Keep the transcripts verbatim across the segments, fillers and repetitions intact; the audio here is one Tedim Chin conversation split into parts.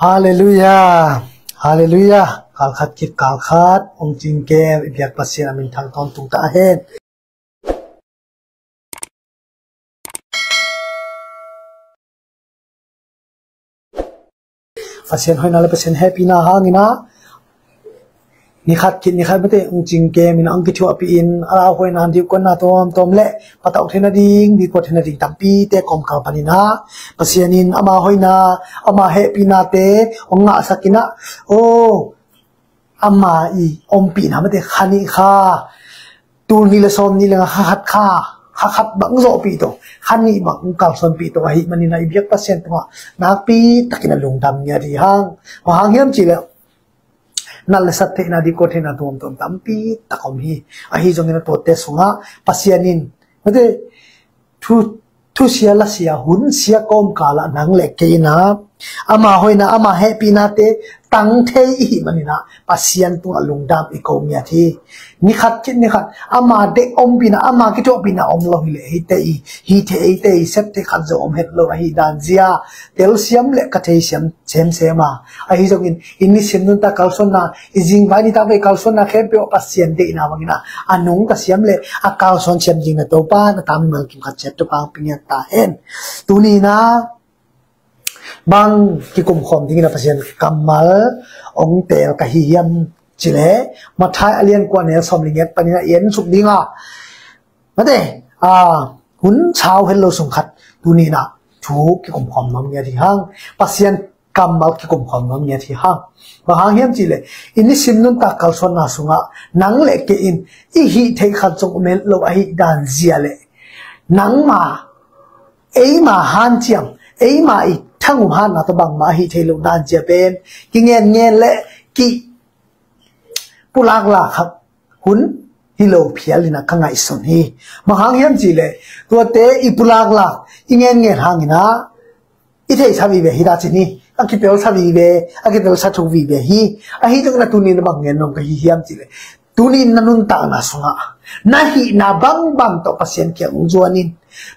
Halleluiah. Halleluiah. Kalkhat khit kalkhat ong cingkem i biak Pasian a min thang tawntung ta hen. Pasian hoihna le Pasian hehpihna hangin ah, nikhat khit nikhat mate ong cingkem in, ong kithuahpih in, a lauhuaina, dihkuanna tuamtuam le patauh theihna ding, dihkuah theihna ding tampite kawmkal panin ah, Pasian in ama hoihna, ama hehpihnate ong ngahsak in ah, oh, ama i ompihna mate kha nih kha, tul nih le sawm nih le nga kha khat kha, kha khat bang zawhpih tawh, kha nih bang kalsuanpih tawh ahih manin ah, i biak Pasian tungah nakpi takin a lungdam ngiat hi hang. Bang hang hiam cih leh, nat le sat theihna, dihkuah theihna tuamtuam tampi tak om hi. Ahi zongin ah tuate sungah Pasian in, mate, thu, thusia lasia, hunsia kawmkal ah nang le kei in ah, ama hoihna, ama hehpihnate tang thei i hih manin ah, Pasian tungah lungdam i ko ngiat hi. Nikhat khit nikhat ama deih ompihna, ama kithuahpihna om lo hi leh, hi thei, hi thei, hi thei, sep thei khat zong om het lo ahih dan zia telsiam le ka theisiam semsem a. Ahi zongin i nisim nuntak kalsuanna, i zingvai nitak vei kalsuanna khempeuh ah Pasian deihna bangin ah, a nungta siam le a kalsuan siam dingin ah Topa na tangmi mal kim khat ciat Topa hong pia ngiat ta hen. Tuni in ah bang kikumkhawm dingin ah Pasian kammal ong teel ka hi hiam cih leh, Matthai a lian kua, a neu sawm le giat panin ah i en suk ding a, mate, a, hun sau het lo sung khat tuni in ah thu kikumkhawm nuam ngiat hi hang. Pasian kammal kikumkhawm nuam ngiat hi hang. Bang hang hiam cih leh, i nisim nuntak kalsuanna sungah nang le kei in i hih theih khat zong om het lo ahih dan zia le, nangma, eima hanciam, eima i thangum hatna tawh bangmah a hih theih loh dan zia pen kingenngen le kipulaklak khat hun hi lo phial in ah ka ngaihsun hi. Bang hang hiam cih leh, tuate i pulaklak, i ngenngen hangin ah i theihsa vive hi ta cin hi. A kitelsa vive, a kitelsa thuk vive hi. Ahi zongin ah tuni in ah bang ngen nuam ka hi hiam cih leh, tuni in na nuntakna sungah na hihna bangbang tawh Pasian kiang zuan in,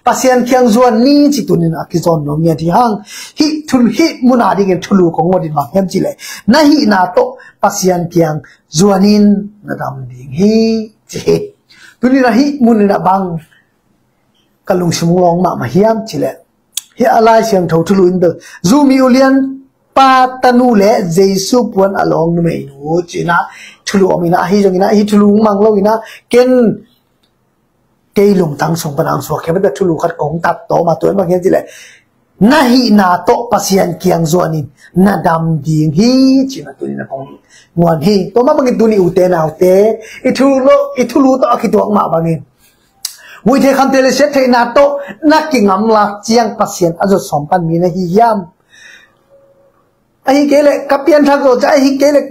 Pasian kiang zuan ni cih tuni in ah kizawn nuam ngiat hi hang. Hih thul, hih mun a dingin thulu kong nget in bang hiam cih leh, na hihna tawh Pasian kiang zuan in, na dam ding hi, ci hi. Tuni in ah hih mun in ah bang ka lungsim ong lawng mahmah hiam cih leh, hih a Lai Siangtho thulu in bel, Zumi ulianpa tanu le Jesu puan a lawng numeinu ci-in ah thulu om in ah, ahi zongin ah hih thulu mang lo in ah, ken kei lungtang sung pan a ong suak khia, mate, thulu khat kong tat tawm a, tua in bang hiam cih leh, na hihna tawh Pasian kiang zuan in, na dam ding hi, ci-in ah tuni in ah kong muan hi. Tua mah bangin tuni, ute naute, i thulu, i thulu tawh a kituak mah bangin, muih theih kham theih le siat theihna tawh na kingamlak ciang Pasian a zot sawm pan mi na hi hiam? Ahi kei leh ka pianthak zawh ciang, ahi kei leh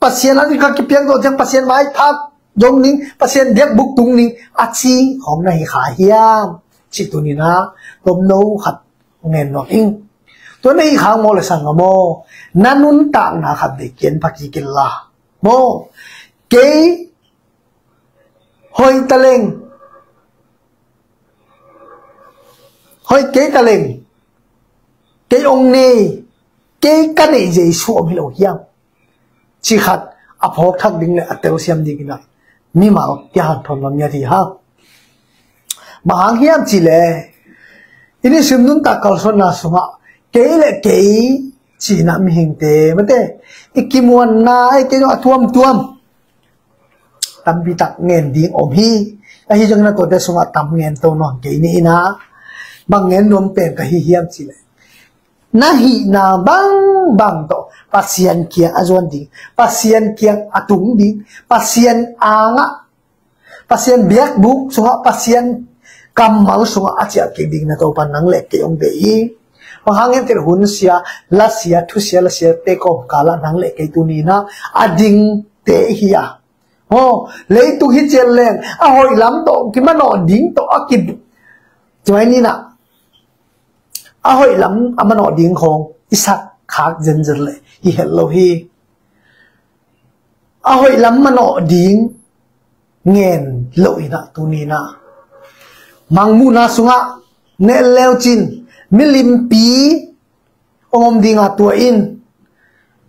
Pasian a ding ka kipiak zawh ciang Pasian maipha zong ning, Pasian biakbuk tung ning, a ci khawng na hi kha hiam, cih tuni in ah tomno khat ngen nuam ing. Tua na hih khang maw le sang a maw, na nuntakna khat vei kian pha kik inla maw, kei hoih taleng, hoih kei taleng, kei ong nei, kei ka neih Jesu om hi lo hiam, cih khat a phawk thak ding le a telsiam dingin ah mimal kihanthawn nuam ngiat hi hang. Bang hang hiam cih leh, i nisim nuntak kalsuanna sungah kei le kei ci-in ah mihingte, mate, i kimuanna, i kei a tuamtuam tampi tak ngen ding om hi. Ahi zongin ah tuate sungah tam ngen to nuam kei ni in ah, bang ngen nuam pen ka hi hiam cih leh, na hihna bangbang tawh Pasian kiang a zuan ding, Pasian kiang a tung ding, Pasian angah, Pasian biakbuk sungah, Pasian kammal sungah a ciah kik ding na Topa nang le kei ong bei hi. Bang hang hiam cih leh, hunsia lasia, thusia lasiate kawmkal ah nang le kei tuni in ah a dingte hi a, aw, leitung hi ciat leng a hoih lam tawh kimanawh ding tawh a ki, tua in ah, a hoih lam a manawh ding khawng i sak khak zenzen leh hi het lo hi. A hoih lam manawh ding ngen lo in ah tuni in ah, mangmuhna sungah neh leucin milimpi ong om ding a, tua in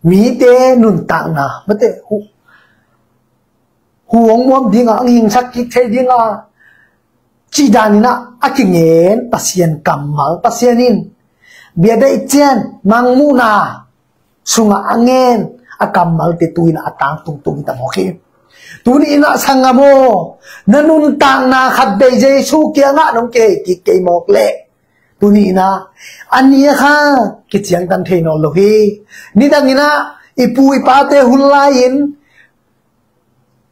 mite nuntakna mate hu, hu hong muam dinga, hong hingsak kik thei dinga, cih daninah a kingen Pasian kammal, Pasian in bia deih cian mangmuhna sungah a ngen a kammalte tu inah a tang tungtung hi ta mawk hi. Tuni inah sanggam aw, na nuntakna khat bei Jesu kiangah nong kihei kik kei mawk leh tuni inah a ni a kha kiciangtan thei nawn lo hi. Nidang inah i pu i pate hun lai-in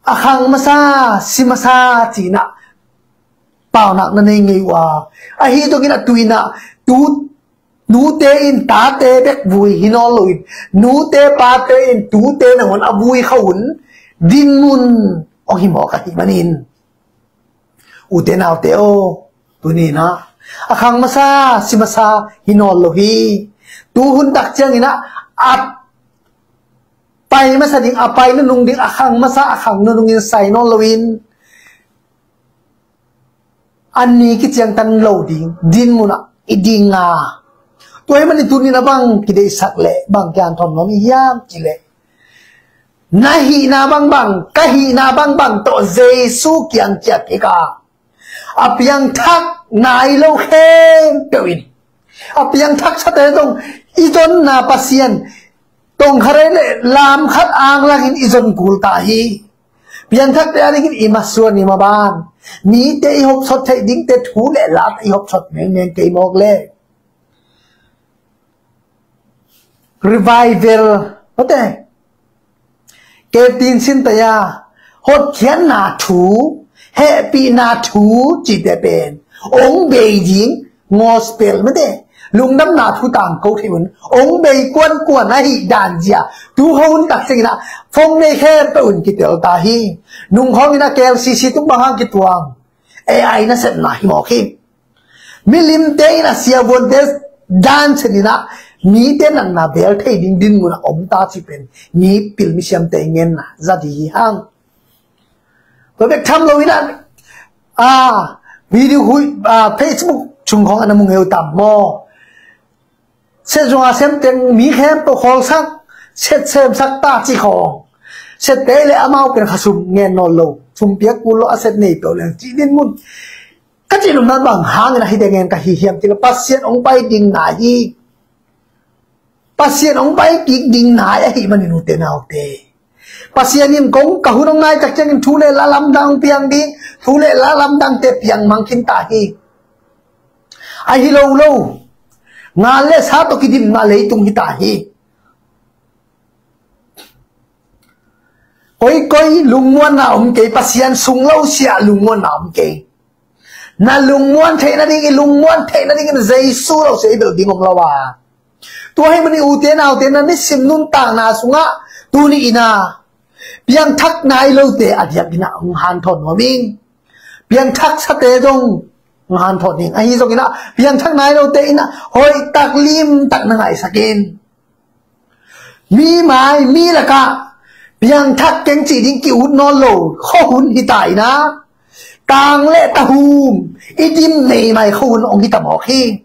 a khang masa si masa ci-inah paunak na nei ngei uh a, ahi zongin a tu inah tu nute in tate bek vui hi nawn loin, nute pate in tute nangawn a vui kha un dinmun hong hi mawk ahih manin, ute naute aw, tuni inah a khang masa si masa hi nawn lo hi. Tu hun tak cianginah a pai masa ding, a pai nunung ding, a khang masa a khang nunungin sai nawn loin, a ni kiciangtan lo ding dinmunah i ding a. Tua ahih manin tuni inah bang kideihsak leh bang kihanthawn nuam i hiam cih leh, na hihna bangbang, ka hihna bangbang tawh Jesu kiang ciah kik a, a piangthak nai lo khempeuh in, a piangthaksate zong i zonna Pasian tongkha rei le lam khat ang langin i zon kul ta hi. Piangthakte a dingin i masuan i maban, mite i hopsot theih dingte thu le late i hopsot mengmeng kei mawk leh, revival mate, kei tin sin taya hotkhiatna thu, hehpihna thu cihte pen hong bei ding, gospel mate, lungdamna thu tangko thei un hong bei kuankuan ahih dan zia tu hun tak cianginah phone nei khempeuh un kitel ta hi. Nung khawnginah K L C C tung bang hang kituang, A I nasepna hi mawk hi. Milimte in a siavuante dan seninah mite natna bel thei ding dinmunah om ta cih pen mipil misiamte i ngenna za ding hi hang. Tua bek tham loinah a video hui a Facebook chung khawng a na mu ngeu tam maw? Set zong a sem teng mi khempeuh khawlsak, set semsak ta ci khawng. Set te le amau pen kha sum ngen nawn lo, sum piak kul lo, a set nei peuh leng ci dinmun. Ka cih nopna bang hangin a hi ding ngen ka hi hiam cih leh Pasian hong pai ding nai hi. Pasian hong pai kik ding nai ahih manin ute naute, Pasian in kong ka hun hong nai tak ciangin thu le la lamdang piang ding, thu le la lamdangte piang mang khin ta hi. Ahi lo lo, ngal le sa tawh kidimna leitung hi ta hi. Koikoi lungmuanna om kei, Pasian sung lo siah lungmuanna om kei. Na lungmuan theih nading, i lungmuan theih nadingin Jesu lo siah i belh ding om lo a. Tua ahih manin ute naute, na nisim nuntakna sungah tuni inah piangthak nai lote a diakinah hong hanthawn nuam ing. Piangthaksate zong hong hanthawn ing. Ahi zonginah piangthak nai lote inah hoihtak limtak na ngaihsak in. Mi mai mi lakah piangthak keng cih ding ki-ut nawn lo khuahun hi ta inah, tang le tahum i dim meimai khuahun hong hi ta mawk hi.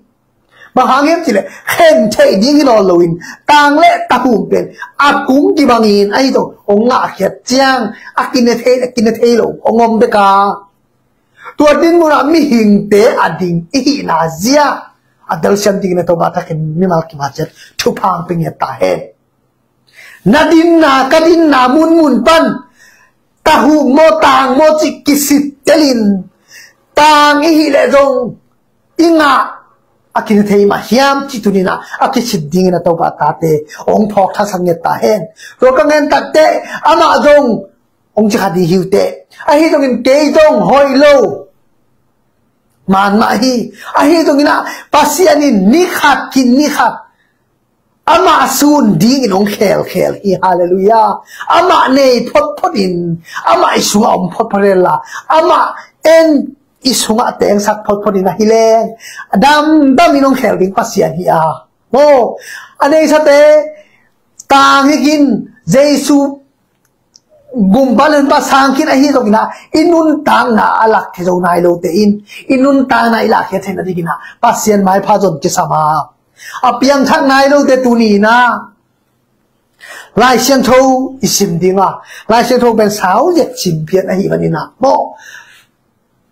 Bang hang hiam cih leh khen theih ding hi nawn loin tang le tahum pen a kung kibangin ahi zong hong ngahkhiat ciang a kine thei, a kine thei lo hong om bek a. Tua dinmunah mihingte a ding i hihna zia a telsiam dingin a Topa thakin mimal kim a ciat thupha hong pia ngiat ta hen. Na dinna, ka dinna munmun pan tahum maw tang maw cih kisit telin, tang i hih leh zong i ngah a kine thei mah hiam cih tuni inah a kisit dingin a Topa tate hong phawk thasak ngiat ta hen. Tua ka ngen takteh amah zong hong ci kha ding hi uh teh. Ahi zongin kei zong hoih lo man mah hi. Ahi zonginah Pasian in ni khat khin ni khat amah sun dingin hong khelkhel hi. Halleluiah. Amah nei photphot in, amah i sungah om photphot inla, amah en i sungah tengsak photphot in ahi leng damdamin hong khel ding Pasian hi a. Maw, a neisate tang hi khin, Jesu gumpa le nunpa sang khin ahi zonginah i nuntakna a lak thei zo nai lote in i nuntakna i lahkhiat theih nadinginah Pasian maipha zon kisam a. A piangthak nai lote tuni inah Lai Siangtho i sim ding a, Lai Siangtho pen sau zet sim pian ahi manin ah maw,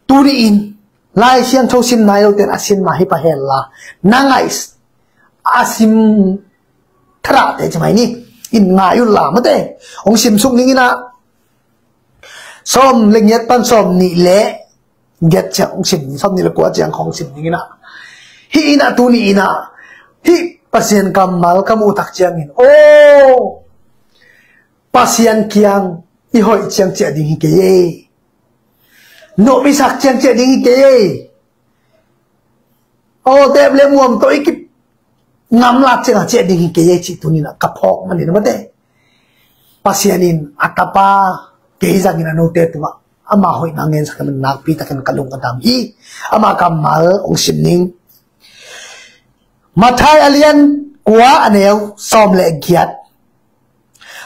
tuni in Lai Siangtho sim nai lo ten a sim nai hi pah hen la, na ngaih a sim thadah te ci mai ni, in ngai uh la mate. Hong sim suk ning in ah, sawm le giat pan sawm nih le giat ciang hong sim ning, sawm nih le kua ciang hong sim ning in ah, hih in ah tuni in ah hih Pasian kammal ka muh tak ciangin, aw, Pasian kiang i hoih ciang ciah ding hi kei ei. Nop i sak ciang ciah ding hi kei ei. Aw, tep le muam tawh i kip ngamlak ciang a ciah ding hi kei ei cih tuni in ah ka phawk manin mate. Pasian in a tapa kei zangin a note tungah ama hoihna ngensak hi manin nakpi takin ka lung ka dam hi. Ama kammal hong sim ning. Matthai a lian kua a neu sawm le giat.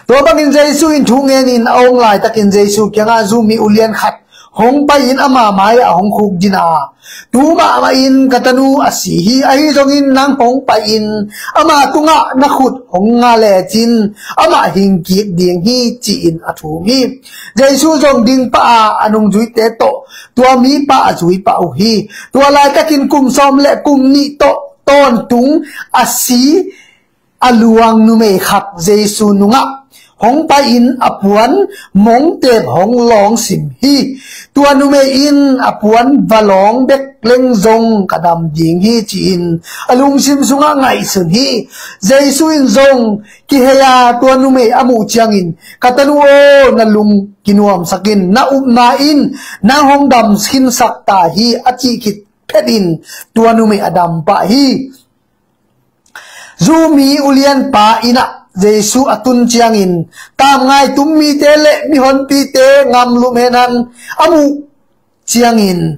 Tua bangin Jesu in thu ngenin a om laitakin Jesu kiangah Jew mi ulian khat hong pai-in ama mai-ah hong khukdin a, tu mahmah in ka tanu a si hi. Ahi zongin nang hong pai-in ama tungah na khut hong nga lecin amah hingkik ding hi, ci-in a thum hi. Jesu zong ding pah a, a nungzuite tawh tua mipa a zui pah uh hi. Tua laitakin kum sawm le kum nih tawh tawntung a si a luang numei khat Jesu nungah hong pai-in a puan mongtep hong lawng sim hi. Tua numei in a puan va lawng bek leng zong ka dam ding hi, ci-in a lungsim sungah ngaihsun hi. Jesu in zong kihei a tua numei a muh ciangin, ka tanu aw, na lung kinuamsak in, na upna in nang hong dam khinsak ta hi, a cih khit phetin tua numei a dam pah hi. Jew mi ulianpa innah Jesu a tun ciangin, tamngai tum mite le mihonpite ngamlum henan a muh ciangin,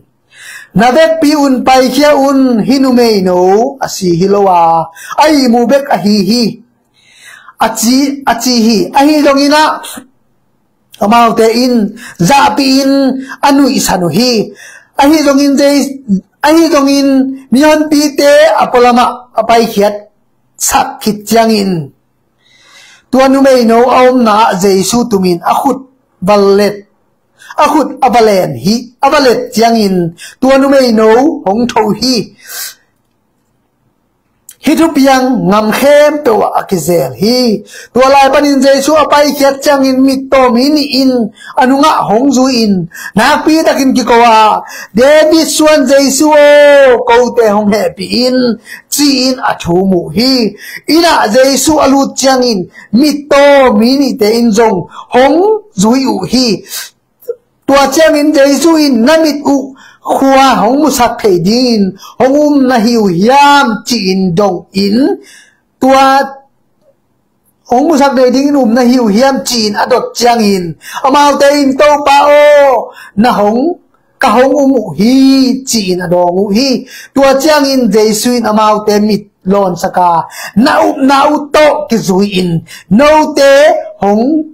na vekpi un, paikhia un, hih numeino a si hi lo a, a ihmu bek ahi hi, a ci, a ci hi. Ahi zongin ah, amaute in zahpih in a nuihsan uh hi. Ahi zongin Jei-, ahi zongin mihonpite a pualamah a paikhiat sak khit ciangin, tua numeino a omna ah Jesu tungin a khut va let, a khut a va len hi, a va let ciangin tua numeino hong tho hi. Hih thupiang ngam khempeuh ah a kizel hi. Tua lai panin Jesu a paikhiat ciangin mittaw mi nih in a nungah hong zui-in, nakpi takin kiko a, David suan Jesu aw, kote hong hehpih in, ci-in a thum uh hi. Innah Jesu a lut ciangin mittaw mi nihte in zong hong zui uh hi. Tua ciangin Jesu in, na mit uh khua hong musak thei dingin hong um na hi uh hiam, ci-in dongin, tua hong musak thei dingin um na hi uh hiam, ci-in a dot ciangin, amaute in, Topa aw, na hong, ka hong um uh hi, ci-in a dawng uh hi. Tua ciangin Jesu in amaute mit lawnsak a, na upna uh tawh kizui-in note hong,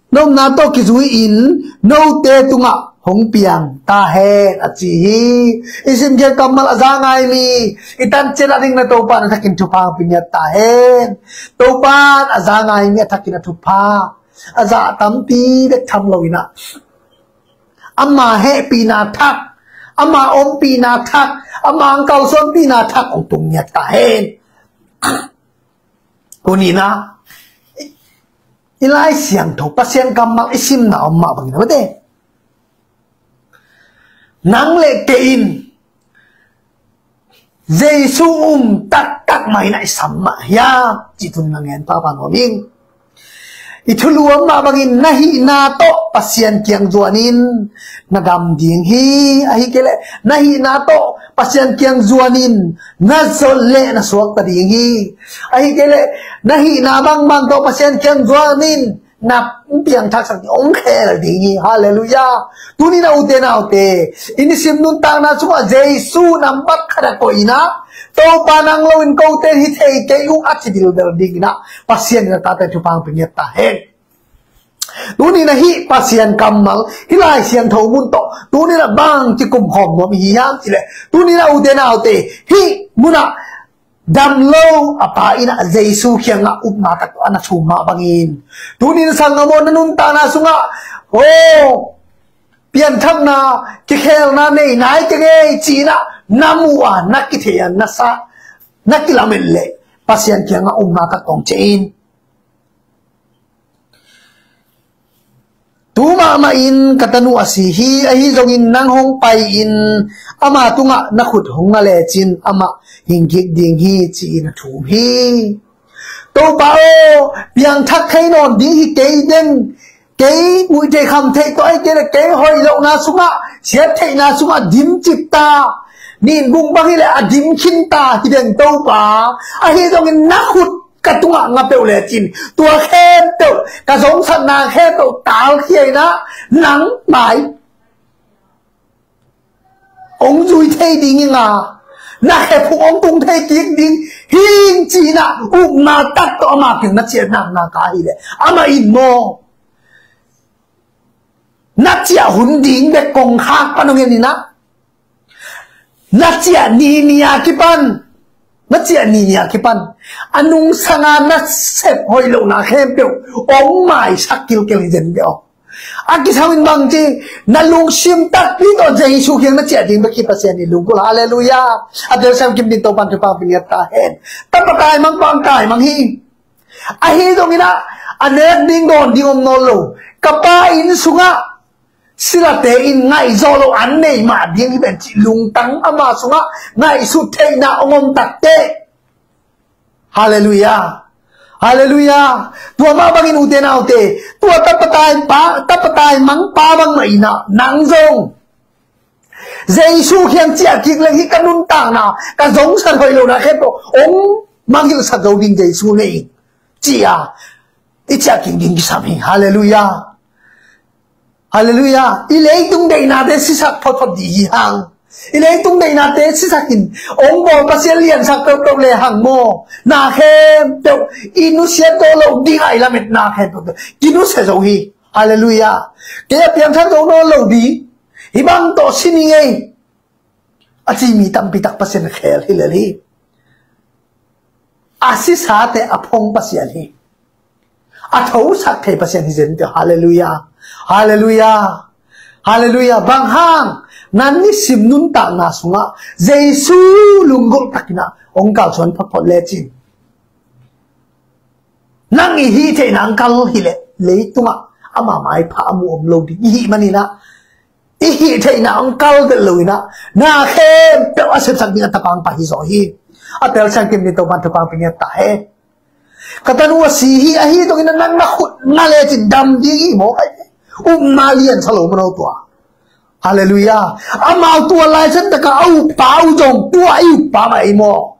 na upna tawh kizui-in note tungah hong piang ta hen, a ci hi. I simkhiat kammal a za ngai mi, i tanciat a dingin Topa in a thakin thupha hong pia ngiat ta hen. Topa in a za ngai mi a thakin a thupha, a za tampi bek tham lo-in ah, ama hehpihna thak, ama ompihna thak, ama ang kalsuanpihna thak hong tung ngiat ta hen. Tuni-in ah, i Lai Siangtho, Pasian kammal i simna om mah bangin, amaute, nang le kei in Jesu um taktak mah in ah i sam mah hiam, cih tuni-in na ngen pahpah nuam ing. I thulu om mah bangin na hihna tawh Pasian kiang zuanin na dam ding hi. Ahih kei leh na hihna tawh Pasian kiang zuanin na zol leh na suakta ding hi. Ahih kei leh na hihna bangbang tawh Pasian kiang zuanin na piangthaksak ding, hong khel ding hi. Halleluiah. Tuni-in ah, ute naute, i nisim nuntakna sungah Jesu nambat khat a koih-in ah, Topa, nang lo-in kote hi thei kei ung, a ci bilbel dingin ah Pasian in a tate thupha hong pia ngiat ta hen. Tuni-in ah hih Pasian kammal, hih Lai Siangtho mun tawh tuni-in ah bangci kumkhawm nuam i hi hiam cih leh, tuni-in ah, ute naute, hih munah dam lo a pa in ah Jesu kiangah upna tak tawh a na thum mah bangin, tunin sanggam aw, na nuntakna sungah, aw, pianthakna, kikhelna nei nai teng ei ci-in ah na muh a, na kithei a, na sa, na kilamen leh Pasian kiangah upna tak tawh hong ciah in. Tu mahmah in ka tanu a si hi, ahi zongin nang hong pai-in ama tungah na khut hong nga lecin amah hing kik ding hi, ci-in a thum hi. Topa aw, piangthak thei nawn ding hi kei deng, kei muih theih kham theih tawh, ahih kei leh kei hoih lohna sungah, siat theihna sungah dim cip ta, nin bung bang hi leh a dim khin ta hi deng Topa. Ahi zongin na khut ka tungah nga peuh lecin tua khempeuh ka zongsakna khempeuh talkhia in ah nang mai hong zui thei ding ing a, na khephung hong tung thei kik ding hi ing ci-in ah upna tak tawh ama kiang na ciah naknak a hi leh, amah in maw, na ciah hun ding bek kongkhak pan hong en in ah, na ciah ni ni a kipan, na ciah ni ni a kipan a nungsang a na sep hoih lohna khempeuh hong maisak kilkel hi zen beh aw. A kisam in bang ci, na lungsim takpi tawh Jesu kiang na ciah ding bek hi Pasian in lunggulh. Halleluiah. A telsiam kim ding Topa'n thupha hong pia ngiat ta hen. Tapa taimang, Pa taimang hi. Ahi zongin ah a nek ding dawn ding om nawn lo. Ka pa inn sungah silate in ngaihzawh loh an nei mah ding hi ven cih lungtang ama sungah ngaihsut theihna hong om takteh. Halleluiah. Halleluiah. Tua mah bangin ute naute, tua tapa taimang, tapa taimang pa bangmah in ah nang zong Jesu kiang ciah kik leng hih ka nuntakna, ka zongsak hoih lohna khempeuh hong mangngilhsak zo ding Jesu nei, ci-a i ciah kik ding kisam hi. Halleluiah. Halleluiah. I leitung deihnate sisak photphot ding hi hang. I leitung deihnate sisak in hong bawl Pasian liansak peuhpeuh le hang maw, na khempeuh i nusiat zo lo ding a i lametna khempeuh kinusia zo hi. Halleluiah. Kei a piangthak zo nawn lo ding, hih bang tawh si ning ei, a ci mi tampi tak Pasian khel hi lel hi. A sisate a phong Pasian hi. A thosak thei Pasian hi zen teh. Halleluiah. Halleluiah. Halleluiah. Bang hang, na nisim nuntakna sungah Jesu lunggulh takin ah hong kalsuan photphot lecin, nang i hih theihna hong kal hileh leitungah ama maipha a mu om lo ding i hih manin ah, i hih theihna hong kal vet lo in ah, na khempeuh a sepsak ding a tapa hong pai hi zaw hi. A telsiam kim ding Topa'n thupha hong pia ngiat ta hen. Ka tanu a si hi, ahi zongin ah nang na khut nga lecin dam ding hi maw, kai. Upna lian sa lo maw tua. Halleluiah. Amau tua lai san taka a uppa uh zong tua i uppa mah ei maw.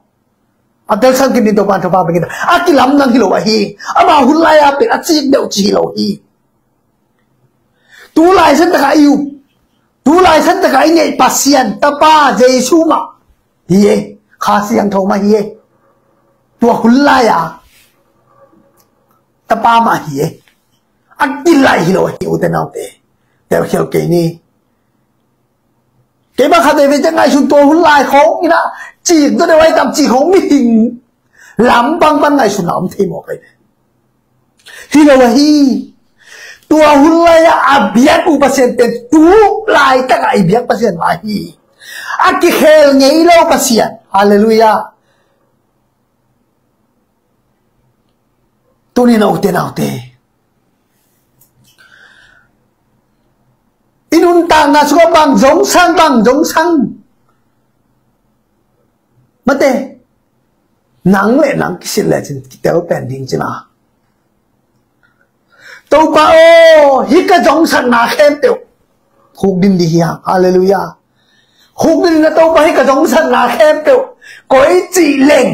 A telsiam kim ding Topa'n thupha hong pia ngiat ta. A kilamdang hi lo ahi. Amau hun lai-a pen a cik deuh ci hi lo hi. Tu lai san taka i up, tu lai san taka i neih Pasian Tapa Jesu mah hi e. Kha Siangtho mah hi e. Tua hun lai-a Tapa mah hi e. A kilai hi lo hi, ute naute. Telkhial kei ni. Keimah khat veivei ciang ngaihsun, tua hun lai khawng in ah cik deuh deuh a i tam, cik khawng mihing lampang pan ngaihsun a om thei maw, kai. Hi lo ahi. Tua hun lai-a a biak uh Pasian pen tu laitak a i biak Pasian mah hi. A kikhel ngei lo Pasian. Halleluiah. Tuni-in ah ute naute, i nuntakna sungah bang zongsang, bang zongsang, mate, nang le nang kisit lecin kitel pen ding cin a. Topa aw, hih ka zongsakna khempeuh khukdin ding hi hang. Halleluiah. Khukdin in ah, Topa, hih ka zongsakna khempeuh koi cih leng,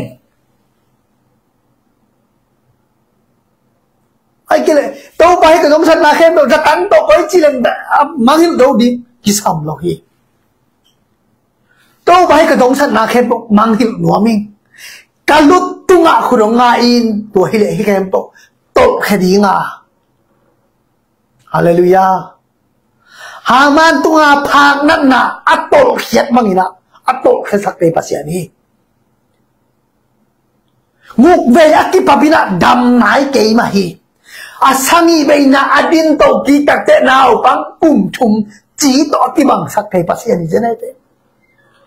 ai kei leh, Topa, hih ka zongsakna khempeuh zatang tawh koi cih leng a mangngilh zo ding kisam lo hi. Topa, hih ka zongsakna khempeuh mangngilh nuam ing. Ka lut tungah khut hong nga in, tua hileh hih khempeuh tolhkhia ding a. Halleluiah. Haman tunga phak natna a tolhkhiat bangin ah a tolhkhiasak thei Pasian hi. Guk vei a kipapi-in ah dam nai kei mah hi. A sagih vei-in ah a din to kik takteh naupang kum thum ci tawh a kibangsak thei Pasian hi ci nai te.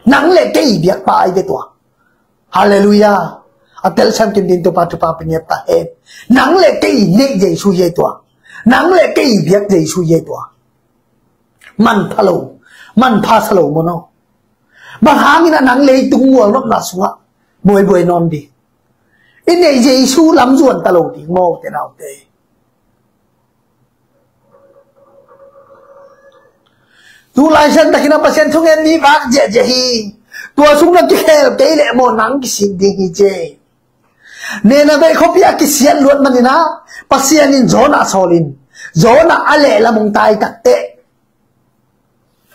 Nang le kei biakpa ahi ve tua. Halleluiah. A telsiam kim dingin Topa thupha pia ngiat ta hen. Nang le kei neih Jesu hi tua. Nang le kei biak Jesu hi tua. Manpha lo, manpha sa lo maw no. Bang hangin ah nang leitung mualnopna sungah buaibuai nawn ding? I neih Jesu lam zuan ta lo ding maw, ute naute? Tu Lai Siangtho in ah Pasian thungen mi vak ziahziah hi. Tua sung na kikhel kei leh maw nang kisik ding hi ci. Nineveh khuapi a kisiat luat manin ah Pasian in Jonah sawlin, Jonah a lehlam hong tai takteh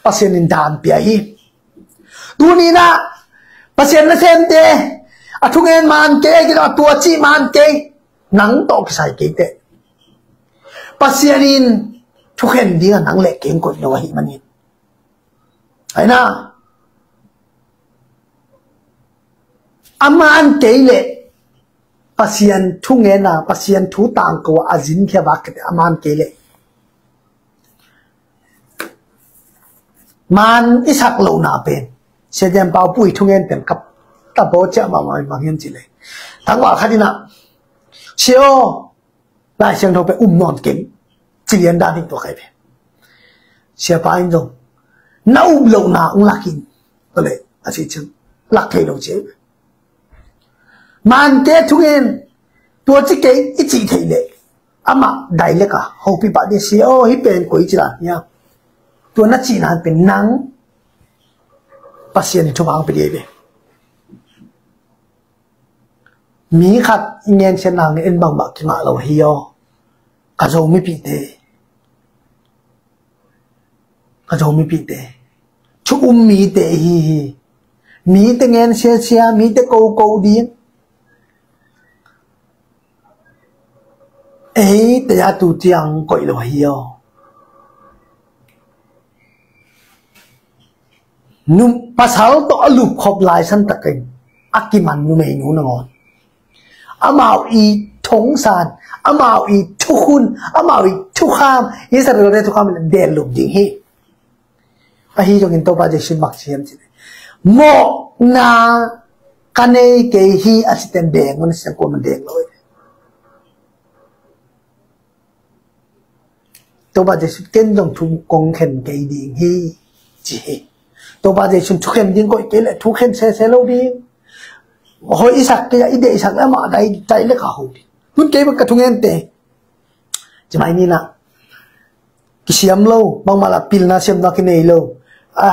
Pasian in daan pia hi. Tuni-in ah Pasian nasemte, a thungen man kei, a tua cih man kei, nang tawh kisai kei teh Pasian in thukhen ding a nang le kei hong koih lo ahih manin, ahi na, a man kei leh Pasian thungen a, Pasian thu tangko a, a zinkhia vak kei teh a man kei leh. Man i sak lohna pen, Sia Thiam Pau Pu i thungen pen ka, ka bawl ciah mahmah, bang hiam cih leh, tangval khat in ah, "Sia aw, Lai Siangtho pen um nawn keng," ci lian dan hi tua kai pen. Siapa in zong, "Na um lohna hong lak in," tua leh a ci ciang lak thei lo ci. Mante thungen, tua ci kei i cih theih leh amah dailek a hopih pah ding, "Sia aw, hih pen koi ci dan hiam?" Tua na cihna pen nang Pasian in thupha hong pia ding hi ve. Mi khat i ngensiatna hangin en bangmah kingah lo hi aw. Ka Zo mipite, ka Zo mipite, thu um mite ihi hi. Mite ngensiasia, mite koko ding. Eite a tu ciang koih lo hi aw. Nu, pasal tawh a lupkhop lai santakin a kiman numeinu nangawn, amau i thongsan, amau i thukhun, amau i thukham, Israelte thukham in dellup ding hi. Ahi zongin Topa Jesu in bang ci hiam cih leh, "Mawhna ka nei kei hi," a cih teh beng un, a cih teh kuamah deng lo hi. Topa Jesu, "Ken zong thu kong khen kei ding hi," ci hi. Topa Jesu thukhen ding koih kei leh thukhen sese lo ding. Hoih i sak kei a, i deihsak leh amah dai, dailek a ho ding. Tun kei bang ka thungente, ci mai ni na, kisiam lo, bangmah lah pilna siamna kinei lo. A,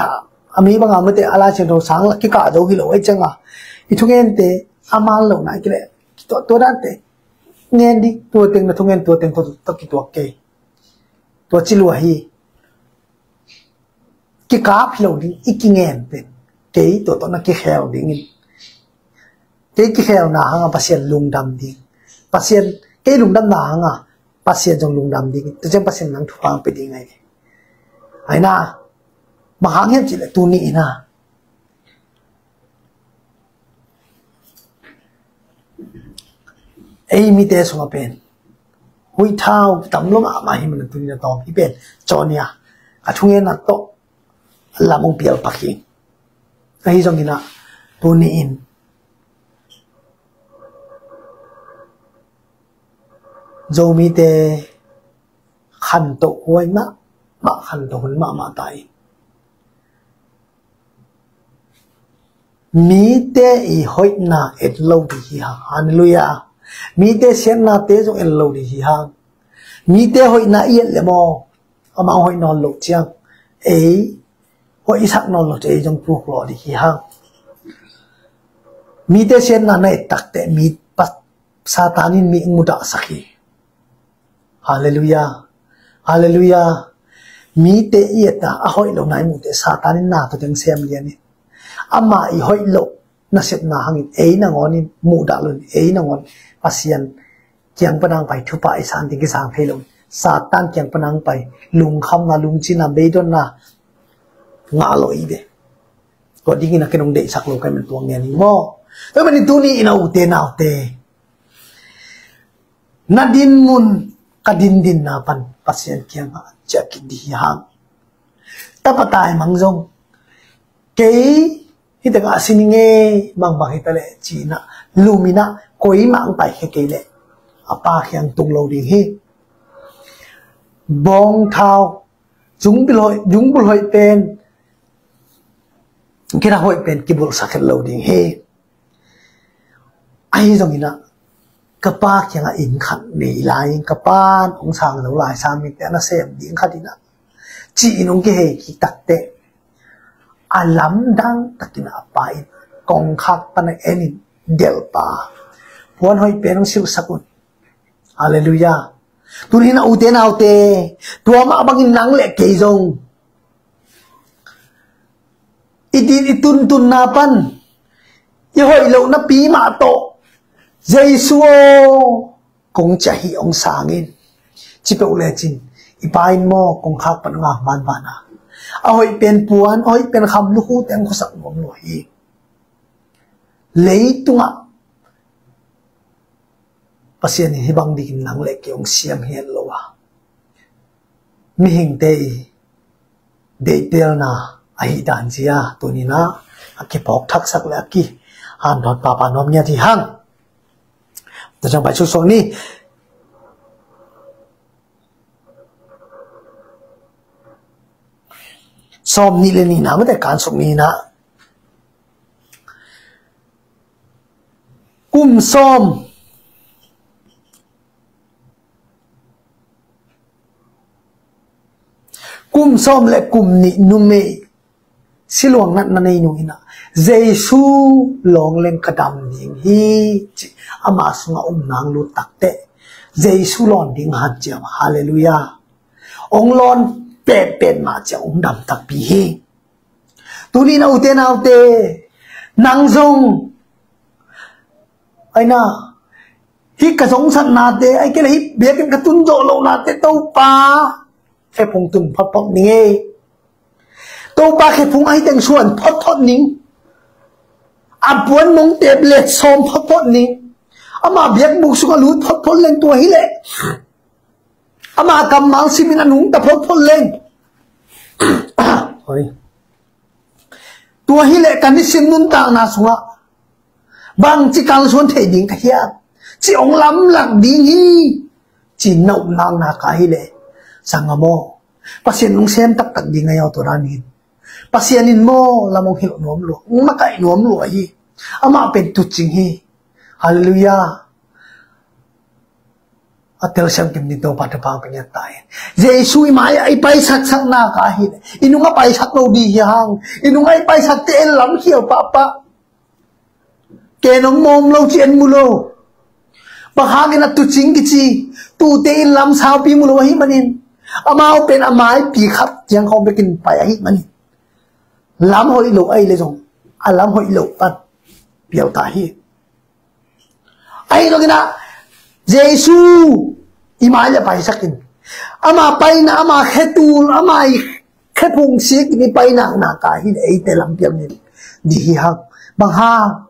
a mi bang a mate a Lai Siangtho sang lah kikah zo hi lo, ahi ciangin i thungente a man lohna i kileh, tua, tua dante ngen ding, tua teng na thungen, tua teng tawh, tawh kituak kei. Tua ci lua hi. Kikap hi lo ding, i kingen pen kei tua tawh na kikhel dingin, kei kikhelna hangah Pasian lungdam ding, Pasian, kei lungdamna hangah Pasian zong lungdam dingin, tua ciang Pasian nang thupha hong pia ding ahi. Ahi na, bang hang hiam cih leh tuni in ah ei mite sungah pen huih thau tam lo mahmah hi manin tuni in a tawm hi pen, Johnny a, a thungenna tawh lam hong pial pak hi. Ahi zongin ah tuni in Zomite khantoh huai mahmah, khantoh hun mahmah ta in, mite i hoihna et lo ding hi hang. Halleluiah. Mite siatnate zong et lo ding hi hang. Mite hoihna i et leh maw, amau hoih nawn loh ciang ei hoih i sak nawn loh ciang ei zong puk lawh ding hi hang. Mite siatna na et takteh mi pa-, Satan in mi mudahsak hi. Halleluiah. Halleluiah. Mite i et a, a hoih lohna i muh teh Satan in na tawh teng sem lian in, amah i hoih loh nasepna hangin ei nangawn in muhdah lo in, ei nangawn Pasian kiang pan hong pai thupha i san ding kisang thei lo in, Satan kiang pan hong pai lungkhamna, lungcinna, beidonna ngah lo i ve. Tua dingin a ken hong deihsak lo ka hih man tua ngen hi maw. Tua manin tuni in a ute naute, Na din mun ka din dinna pan Pasian kiangah ciah kik dih hi hang. Tapa taimang zong kei hih tengah a si ning ei, bangbang hi ta leh ci-in ah lum in ah koi mah hong paikhia kei leh a pa kiang tung lo ding hi. Bawngthau, zungbulh hoih, zungbulh hoih pen, kina hoih pen kibulhsak het lo ding hi. Ahi zongin ah ka pa kiangah inn khat nei lai-in ka pa in hong sang zo lai, sang mite a nasem ding khat in ah ci-in hong kihei kik takteh, a lamdang takin a pa in kongkhak pan a en in, delhpa, puan hoih pen hong silhsak un. Halleluiah. Tuni-in ah ute naute, tua mah bangin nang le kei zong i din i tuntunna pan i hoih lohna pi mah tawh, Jesu aw, kong ciah hi, hong sang in, ci peuh lecin i pa in maw, kongkhak pan hong ngak banban a, a hoih pen puan, a hoih pen kham lukhu teng khuasak nuam lua hi. Leitungah Pasian in hih bang dingin nang le kei hong siam hi het lo a, mihingte i deihtelna ahih dan zia tuni-in ah a kiphawk thaksak le a kihanthawn pahpah nuam ngiat hi hang. Tua ciang pai susuak ni. Sawm nih le nihna mate kan suk ni-in ah, kum sawm, kum sawm le kum nih numei siluang natna nei nung in ah, Jesu lawngleng ka dam ding hi, ci ama sungah umna hong lut takteh, Jesu lawn ding hanciam, halleluiah, hong lawn petpet mah ciang hong dam takpi hi. Tuni-in ah ute naute, nang zong, aina, hih ka zongsatnate, ahih kei leh hih biakinn ka tun zawh lohnate Topa khephung tun photphot ning ei. Topa khephung ahi teng suan photphot ning. A puan mong tep let sawm photphot ning. Ama biakbuk sungah lut photphot leng, tua hi leh ama kammal simin a nungta photphot leng. Sorry. Tua hi leh ka nisim nuntakna sungah bangci kalsuan thei ding ka hiam, ci hong lamlak ding hi, ci-in na upna ka hi leh, sanggam aw, Pasian in hong sem taktak ding ahi aw, tua dan in. Pasian in maw lam hong hilh nuam lua, hong makaih nuam lua hi. Amah pen tuucing hi. Halleluiah. A telsiam kim ding Topa thupha pia ngiat ta hen. Jesu i mai-ah i paisak sakna ka hi leh, i nungah paisak lo ding hi hang. I nungah i paisak teh en lam khial pahpah. Ken hong mawm lo ci en mu lo. Bang hangin a tuucing kici, tuute in lam saupi mu lo ahih manin, amau pen a maipi khat ciang khawng bekin pai ahih manin, lam hoih lo ahih leh zong a lam hoih lo pan pial ta hi. Ahi zongin ah Jesu i mai-ah paisak in, ama paina, ama khetul, ama i khephung sik in i paina na ka hi leh, eite lampiang in dih hi hang. Bang hang?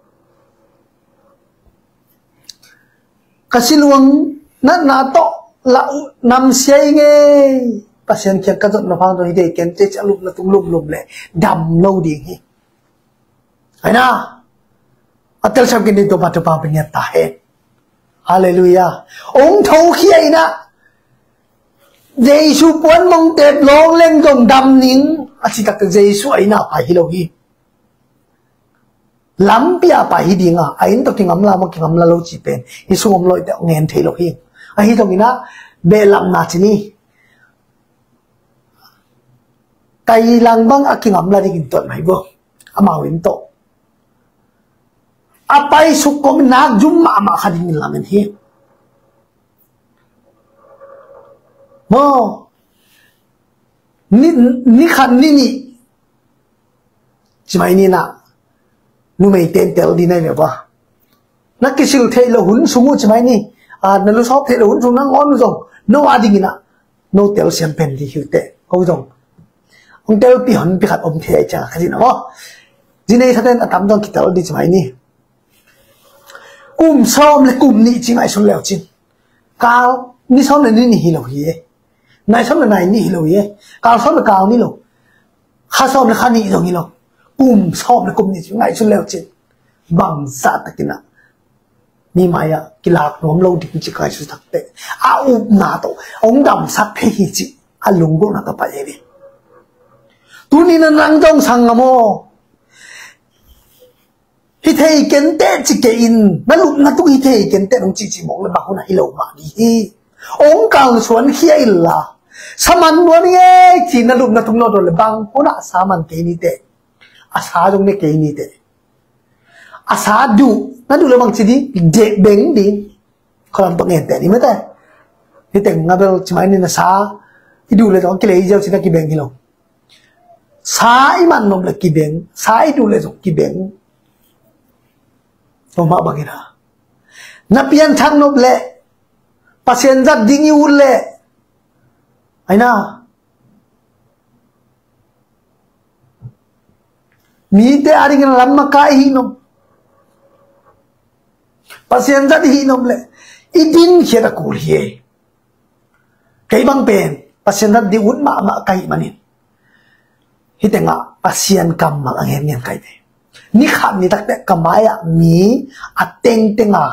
Ka siluang natna tawh lah uh namsia ing ei. Pasian kiang ka zotna hang zong hi dei ken, ci-a lupna tung luplup leh dam lo ding hi. Aina, a telsiam kim ding Topa thupha pia ngiat ta hen. Halleluiah. Hong thokhia in ah, Jesu puan mong tep lawngleng zong dam ning, a ci takteh Jesu a inn ah pai hi lo hi. Lampi-ah pai hi ding a, a inn tawh kingamla maw, kingamla lo cih pen hih sung om lo hi teh hong ngen thei lo hi. Ahi zongin ah, behlapna ci ni. Kei lang bang a kingamla dingin tuat mah hi bo. Amau inn tawh a paisuk kawmin nak zum mahmah kha dingin lamen hi. Maw, ni, ni khat ni nih ci mai ni, na numei tentel ding na hi ve ba. Na kisil theih loh hun sung uh ci mai ni. A, na lusawp theih loh hun sung na ngawn uh zong, no a dingin ah no telsiam pen ding hi uh teh. Ko zong hong telpih honpi khat om thei a, i ciang a ka zin a maw. Zi nei sa ten a tam zong kitel ding ci mai ni. Kum sawm le kum nih ci ngaihsun leu cin, Kal ni sawm le ni nih hi lo hi e. Nai sawm le nai nih hi lo hi e. Kal sawm le kal nih lo. Kha sawm le kha nih zong hi lo. Kum sawm le kum nih ci ngaihsun le uh cin, bangzah takin ah mi mai-ah kilak nuam lo ding ci ngaihsun takte, a upna tawh hong damsak thei hi cih a lunggulhna tawh pai hi. Tuni-in ah nang zong sanggam aw, hi thei kenteh ci kei in, na lupna tung hi thei kenteh nong cihcih mawk le bang hunah hi lo mah ding hi. Hong kalsuan khia inla, sa man nuam hi ngei ci na lupna tung lo dawn le bang hunah sa man kei ni teh, a sa zong ne kei ni teh. A sa duh, na duh le bang ci ding, deh beng ding. Khualam tawh ngente ni mate. Hi teng a bel ci mai ni na sa i duh le zong a kilei ziau ci na kibeng hi lo. Sa i man nop le kibeng, sa i duh le zong kibeng. Tua mah bangin ah na pianthak nop le Pasian zat ding i ut le, aina, mite a dingin lam maka i hih nop, Pasian zat i hih nop le i dinkhiat a kul hi e. Kei bang pen Pasian zat ding ut mahmah ka hih manin, hi tengah Pasian kammal a ngen ngen kai ve. Ni khat ni takte ka mai-ah mi a tengteng a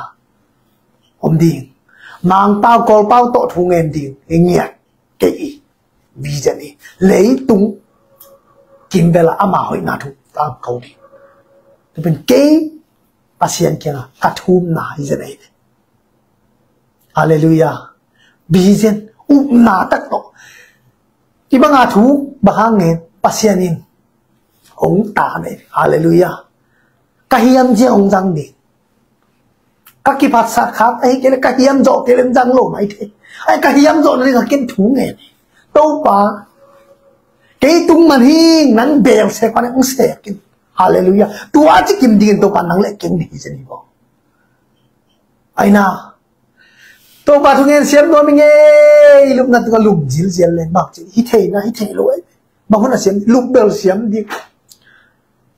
om ding, Mangpau Kawlpau tawh thu ngen ding i ngiat kei i vision hi. Leitung kimvel ah ama hoihna thu tangko ding. Tua pen kei Pasian kiangah ka thumna hi zen ahi ve. Halleluiah. Vision, upna tak tawh. I banga thu bang hang ngen, Pasian in hong ta ve. Halleluiah. Ka hiam ciang hong zang ding. Ka kiphatsak khak ahi kei le, ka hiam zawh kei le zang lo mai thei. Ai, ka hiam zawh na ding a ken thu ngen. Topa, kei tung man hing, nang bel sek pa nang sek in. Halleluiah. Tua ci kim dingin Topa nang le keng ding hi zen hi bo. Aina, Topa thungen siam nuam i ngei, lupna tungah lum zilzial le mak ci hi theina hi thei lo ai. Bang hun a siam, lup bel siam ding.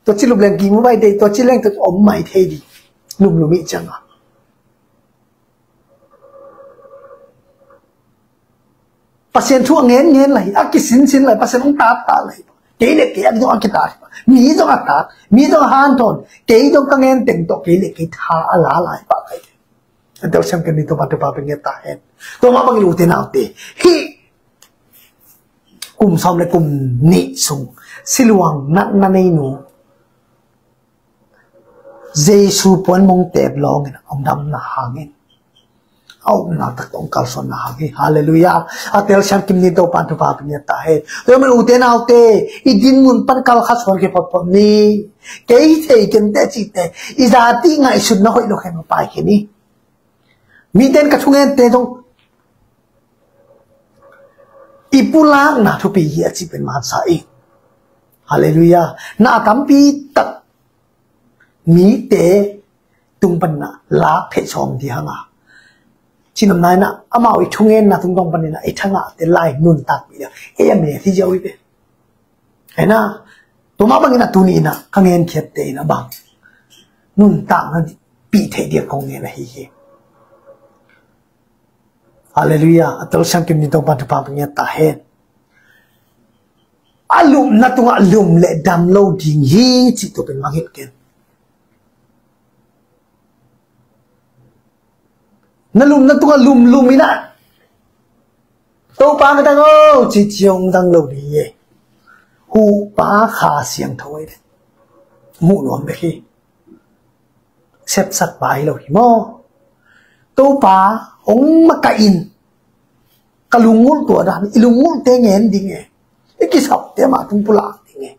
Tua ci lup leng ki mu mai dei, tua ci leng tua om mai thei ding. Lum lum i cianga Pasian thu a ngen ngen lai, a kisin sin lai, Pasian hong tat tat lai. Kei le kei a zong a kitat, mi zong a tat, mi zong a hanthawn, kei zong ka ngen teng tawh kei le kei tha a la lai pah kai. A telsiam ken ni Topa, Topa pen ngiat ta hen. Tua mah bangin ute naute, hih kum sawm le kum nih sung siluang natna nei nu Jesu puan mong tep lawngin a hong damna hangin a upna tak tawh hong kalsuanna hangin. Halleluiah. A telsiam kim ni Topa, Topa pen ngiat ta hen. Tua mah bangin ute naute, i din mun pan kal kha suan khia photphot ni. Kei thei kei teh cihte, i zati ngaihsutna hoih lo khen pai kei ni. Mite in ka thungente zong i pulakna thupi hi a cih pen masa ing. Halleluiah. Na a tampi tak mite tung panna lak theih sawm dih hanga, cinamna inah amau i thungenna tungtawng panina i thangahte lai nuntakpih dih ei a met hi ziau hi ve. Hena, tua mah bangin a tuni inah ka ngenkhiatte inah bang nuntakna pih theih dih a kong ngen ahi hi. Halleluiah. A telsiam kim ni Topa, Topa pen ngiat ta hen. A lupna tungah lum le dam lo ding hi cih tua pen mangngilh ken. Na lupna tungah lumlum inah Topa ka dang o ci ciang dang lo ding hi. Huhpa Kha Siangtho ahi ve. Muh nuam bek hi. Sepsak pa hi lo hi maw? Topa hong makaih in, ka lungngulh tua dan, i lungngulhte ngen ding e, i kisapte mah tung pulak ding e.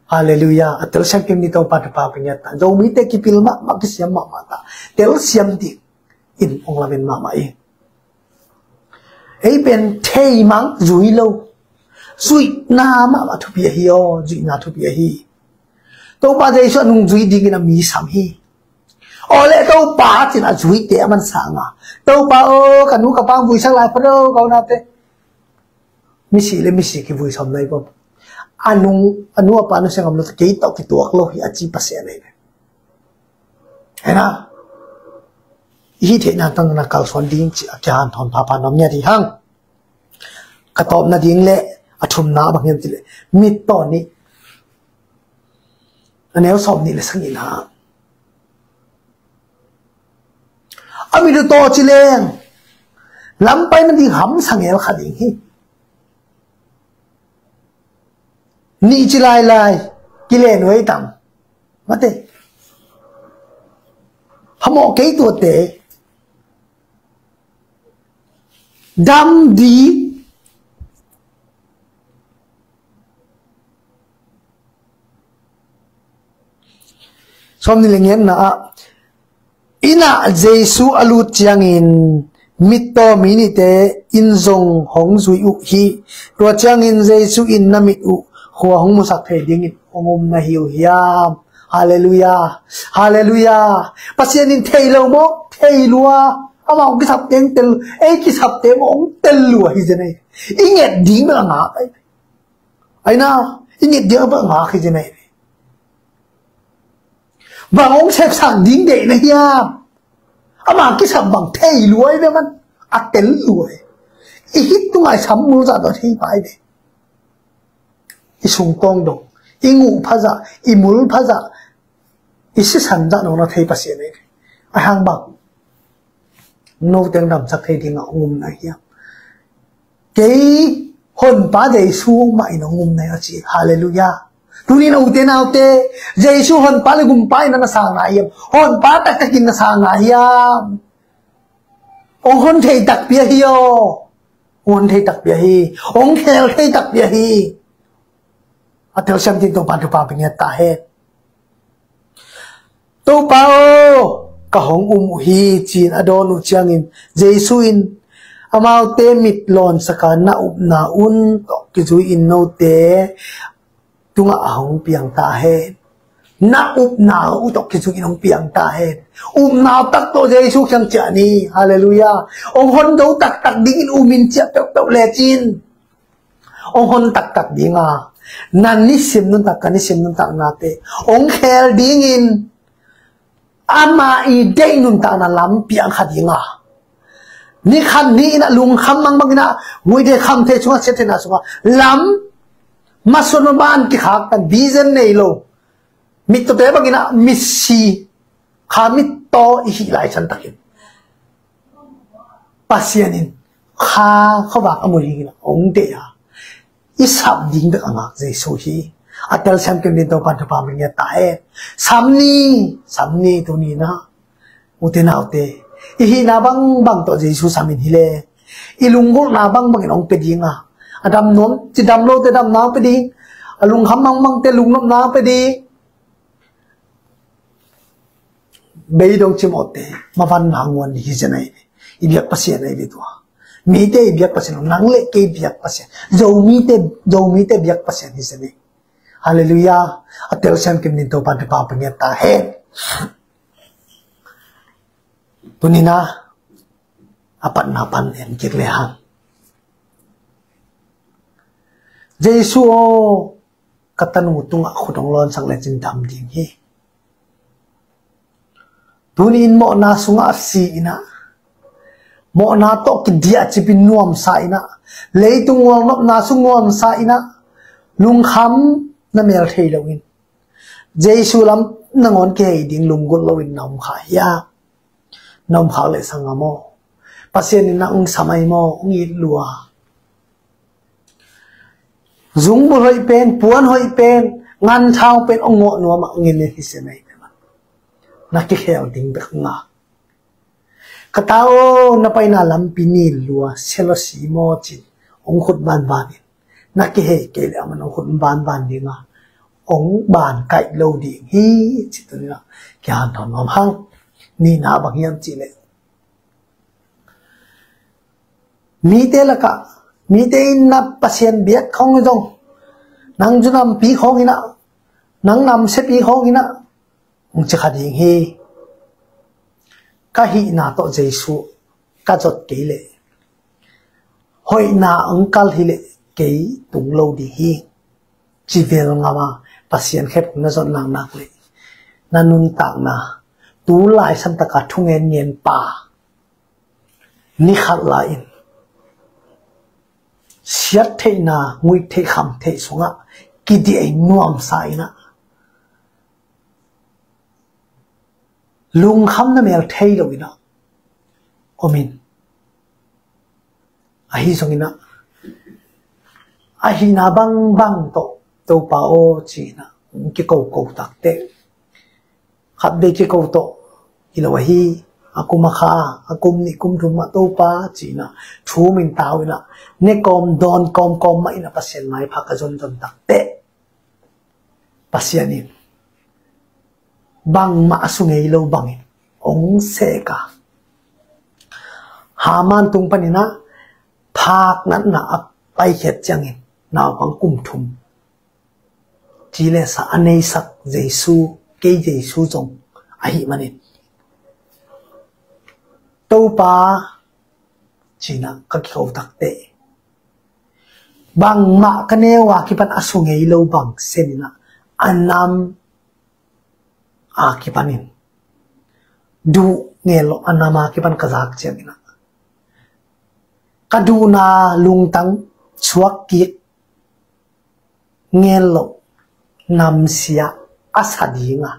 Halleluiah. A telsiam kim ni Topa, Topa pen ngiat ta. Zomite kipil mahmah, kisiam mahmah ta. Telsiam ding in hong lamen mahmah ing. Ei pen theimang zui lo, zuihna mahmah thupi ahi aw, zuihna thupi ahi. Topa Jesu a nungzui dingin a mi sam hi. Aw le Topa cin a zuite a man sanga, Topa aw, ka nu ka pa vuisak lai pha lo, ka unate. Misi le misi kivui sawm nai bawm. A nung, a nu a pa nu sengam lo kei tawh kituak lo hi a ci Pasian ahi ve. Hena, i hih theihna tangin a kalsuan ding cih a kihanthawn phapha nuam ngiat hi hang. Ka tawpna ding le a thumna bang hiam cih leh Mittaw nih a neu sawm nih le sagihna ah, a mit uh taw ci leng lam paina ding hamsa ngel kha ding hi. Nih ci lailai kilen uh ei tam. Mate. Phamawh kei tuate. Dam ding. Sawm nih le giatna ah, inn ah Jesu a lut ciangin mittaw mi nihte in zong hong zui uh hi. Tua ciangin Jesu in na mit uh khua hong musak thei dingin hong um na hi uh hiam? Halleluiah. Halleluiah. Pasian in thei lo maw? Thei lua. Amah hong kisapte hong tel, ei kisapte maw hong tel lua hi zen ei. I nget ding bel a ngak ei. Aina, i nget ding bel a ngak hi zen ei. Bang hong sepsak ding deih na hiam? Ama kisap bang thei lua ei ve man. A tel lua ei. I hih tunga i sam mul zah tawh thei pai ve. I sungkawng dong, i nguh phazah, i mul phazah, i sisan zah nong na thei Pasian ei. A hang bang note hong damsak thei dingah hong um na hiam? Kei honpa Jesu mah in hong um na hi a ci. Halleluiah. Tuni in ute naute, Jesu honpa le gumpa in na sang na hiam? Honpa taktak in na sang na hiam? Hong hon thei takpi ahi aw. Hong hon thei takpi ahi. Hong khel thei takpi ahi. A telsiam dingin Topa thupha pia ngiat ta hen. Topa aw, ka hong um uh hi, ci-in a dawn uh ciangin Jesu in amaute mit lawnsak a, na upna un tawh kizui-in note tungah a hong piang ta hen. Na upna uh tawh kizui-in hong piang ta hen. Upna uh tak tawh Jesu kiang ciah ni. Halleluiah. Hong hon zo taktak dingin um in ciah peuhpeuh lecin hong hon taktak ding a, na nisim nuntak, ka nisim nuntaknate hong khel dingin ama i deih nuntakna lam piang kha ding a, ni khat ni in a lungkham mangbang in a, muite khamtheih sungah, siatheihna sungah lam masuan maban kikhaktan, vision nei lo, mittawte bangin a misi, kha mittaw i hih lai santakin Pasian in kha khuavak a mu dingin a hong deih a, i sap ding bek a ngak Jesu hi. A telsiam kim dingin Topa thupha pia ngiat ta hen. Sam ni, sam ni tuni in a, ute naute, i hihna bangbang tawh Jesu sam in hi leng, i lunggulhna bangbangin hong pia ding a, a dam nuam, cidam lote damna hong pia ding, a lungkham mangbangte lungnopna hong pia ding. Beidong cimawhte mavanna nguan hi zen ahi ve. I biak Pasian ahi ve tua. Mite i biak Pasian, nang le kei biak Pasian, Zomite, Zomite biak Pasian hi zen ahi. Halleluiah. A telsiam kim dingin Topa thupha pia ngiat ta hen. Tuni in a, a patna pan en kik le hang. Jesu aw, ka tanu tungah khut hong lawnsak lecin dam ding hi. Tuni in mawhna sungah a si in a, mawhna tawh kidiah cipin nuamsa in a, leitung ngualnopna sung nuamsa in a, lungkham na mel thei loin Jesu lam nangawn kihei ding lunggulh loin na om kha hiam? Na om khak leh sanggam aw, Pasian in nang hong sam ahi maw? Hong it lua. Zungbulh hoih pen, puan hoih pen, nganthau pen hong ngawh nuam ah hong in hi sia na hi pen. Na kikhel ding bek nga. Ka ta aw, na paina lampi nil lua, sia lo si maw cin, hong khut banban in. Na kihei kei leh aman hong khut banban ding a, hong ban kaih lo ding hi, ci tuni in a kihanthawn nuam hang. Nihna bang hiam cih leh, mite lakah, mite in na Pasian biak khawng zong, nang zu nampi khawng in a, nang namsiapi khawng in a, hong ci kha ding hi. Ka hihna tawh Jesu ka zot kei leh, hoihna hong kal hi leh kei tung lo ding hi. Ci vel ngam a, Pasian khep na zot naknak leh, na nuntakna, tu lai santaka thungen ngen pa, Ni khat lai-in siat theihna, nguih theih kham theih sungah kidiah nuamsa in ah, lungkham na mel thei lo in ah om in. Ahi zongin ah, ahihna bangbang tawh, "Topa aw," ci-in ah hong kikoko takteh, khatvei kiko tawh hi lo ahi, a kum a kha, a kum nih kum thum ah, "Topa," ci-in ah thu min tau in ah, ne kawm dawn kawmkawm mah in ah Pasian maipha ka zonzon takteh, Pasian in bangmah a su ngei lo bangin hong sek a, Haman tung panin ah phak natna a paikhiat ciangin naupang kum thum ci le sa a neisak Jesu, kei Jesu zong ahih manin, "Topa," ci-in ah ka kiko takteh, bangmah ka neu a kipan a su ngei lo bang sen in ah, a nam a kipanin, duh ngel lo a nam a kipan ka zak ciangin ah, ka duhna lungtang suak kik ngel lo, namsia a sa ding a,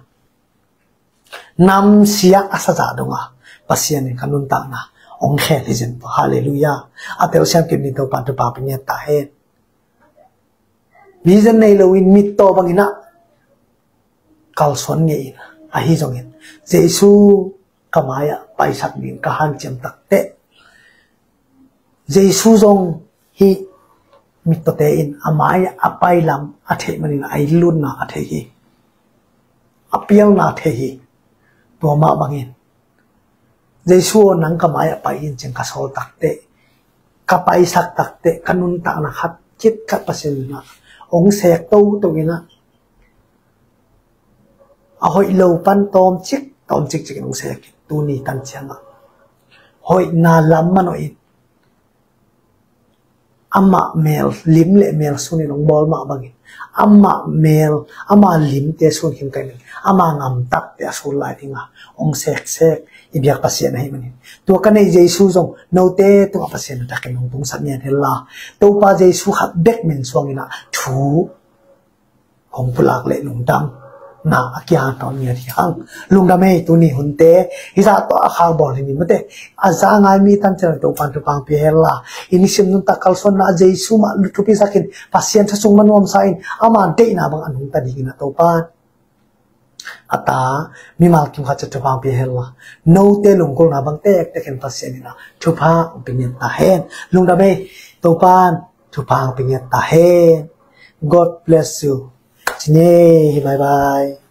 namsia a sa zah dong a, Pasian in ka nuntakna hong khel hi zen tawh. Halleluiah. A telsiam kim ding Topa in thupha pia ngiat ta hen. Vision nei loin mittaw bangin ah kalsuan ngei in, ahi zongin Jesu ka mai-ah paisak ding ka hanciam takteh, Jesu zong hih mittawte in a mai-ah a pai lam a theih manin a inlutna a thei hi, a pialna a thei hi. Tua mah bangin, "Jesu aw, nang ka mai-ah pai in," ci-in ka sawl takteh, ka paisak takteh, ka nuntakna khat khit khat Pasian in ah hong sek toto in ah, a hoih lo pan tawmcik tawmcik cik in hong sek in, tuni tan ciangah hoihna lam manawh in, amah mel lim le mel sun in hong bawl mah bangin, amah mel, ama limte sun khin ka in, ama ngamtakte a sun lai ding a hong seksek i biak Pasian ahih manin, tua ka neih Jesu zong note tungah Pasian a takin hong tungsak ngiat hen la, Topa Jesu khat bek min suang in ah thu hong pulak leh lungdamna a kiang tawn ngiat hi hang. Lungdam ei, tuni hunte hih zah tawh a khak bawl hi ni mate. A za ngai mi tan ciang Topa in thupha pia hen la, i nisim nuntak kalsuanna ah Jesu mah thupi sak in, Pasian thu sung mah nuamsa in, ama deihna bang a nungta dingin ah Topa in a ta mimal kim khat ciat thupha pia hen la, note lungkulna bang tektek in Pasian in ah thupha pia ngiat ta hen. Lungdam ei, Topa in thupha pia ngiat ta hen. God bless you. Ci ni ei, bye bye.